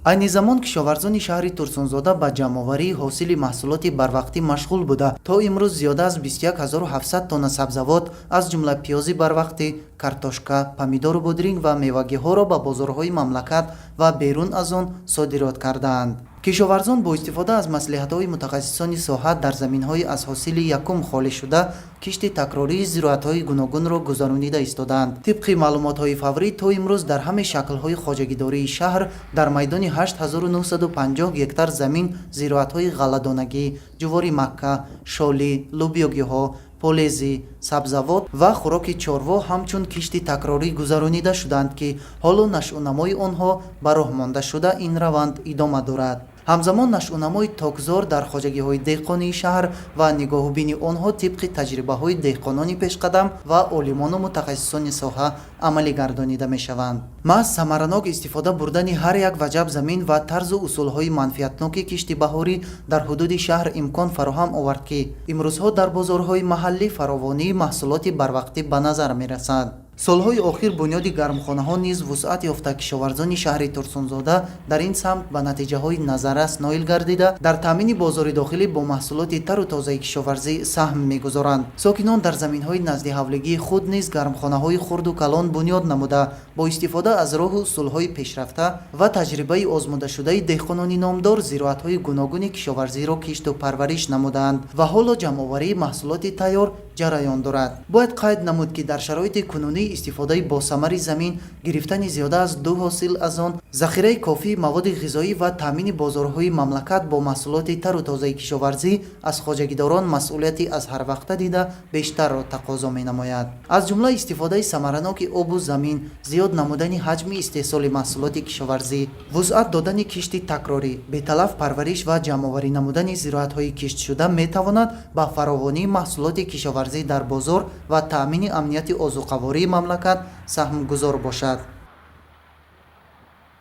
Айни замон кишоварзони шаҳри Турсунзода ба ҷамъоварии ҳосили маҳсулоти барвақтӣ машғул буда, то имрӯз зиёда аз 21 700 тонна сабзавот, аз ҷумла пиёзи барвақтӣ, картошка, помидору бодринг ва мевагиҳоро ба бозорҳои мамлакат ва берун аз он содирот кардаанд. Кишоварзон бо истифода аз маслиҳатҳои мутахассисони соҳа дар заминҳои аз ҳосили якум холӣ шуда кишти такрории зироатҳои гуногунро гузаронида истодаанд. Тибқи маълумотҳои фаврӣ, то имрӯз дар ҳамаи шаклҳои хоҷагидории шаҳр дар майдони 8950 гектар замин зироатҳои ғалладонагӣ, ҷувори макка, шолӣ, лӯбиёгиҳо, полезӣ, сабзавот ва хӯроки чорво ҳамчун кишти такрорӣ гузаронида шуданд, ки ҳоло нашъунамои онҳо ба роҳ монда шуда, ин раванд идома дорад. Ҳамзамон нашъунамои токзор дар хоҷагиҳои деҳқонии шаҳр ва нигоҳубини онҳо тибқи таҷрибаҳои деҳқонони пешқадам ва олимону мутахассисони соҳа амалӣ гардонида мешаванд. Маҳз самаранок истифода бурдани ҳар як ваҷаб замин ва тарзу усулҳои манфиатноки кишти баҳорӣ дар ҳудуди шаҳр имкон фароҳам овард, ки имрӯзҳо дар бозорҳои маҳаллӣ фаровонии маҳсулоти барвақтӣ ба назар мерасад. Солҳои охир бунёди гармхонаҳо низ вусъат ёфта, кишоварзони шаҳри Турсунзода дар ин самт ба натиҷаҳои назаррас ноил гардида, дар таъмини бозори дохилӣ бо маҳсулоти тару тозаи кишоварзӣ саҳм мегузоранд. Сокинон дар заминҳои наздиҳавлигии худ низ гармхонаҳои хурду калон бунёд намуда, бо истифода аз роҳу усулҳои пешрафта ва таҷрибаи озмудашудаи деҳқонони номдор зироатҳои гуногуни кишоварзиро кишту парвариш намудаанд ва ҳоло ҷамъоварии маҳсулоти тайёр ҷараён дорад. Бояд қайд намуд, ки дар шароити кунунӣ истифодаи босамари замин, гирифтани зиёда аз ду ҳосил аз он, захираи кофии маводи ғизоӣ ва таъмини бозорҳои мамлакат бо маҳсулоти тару тозаи кишоварзӣ аз хоҷагидорон масъулияти аз ҳарвақта дида бештарро тақозо менамояд. Аз ҷумла истифодаи самараноки обу замин, зиёд намудани ҳаҷми истеҳсоли маҳсулоти кишоварзӣ, вусъат додани кишти такрорӣ, беталаф парвариш ва ҷамъоварӣ намудани зироатҳои киштшуда метавонад ба фаровонии маҳсулоти кишоварзӣ дар бозор ва таъмини амнияти озуқавории мамлакат саҳмгузор бошад.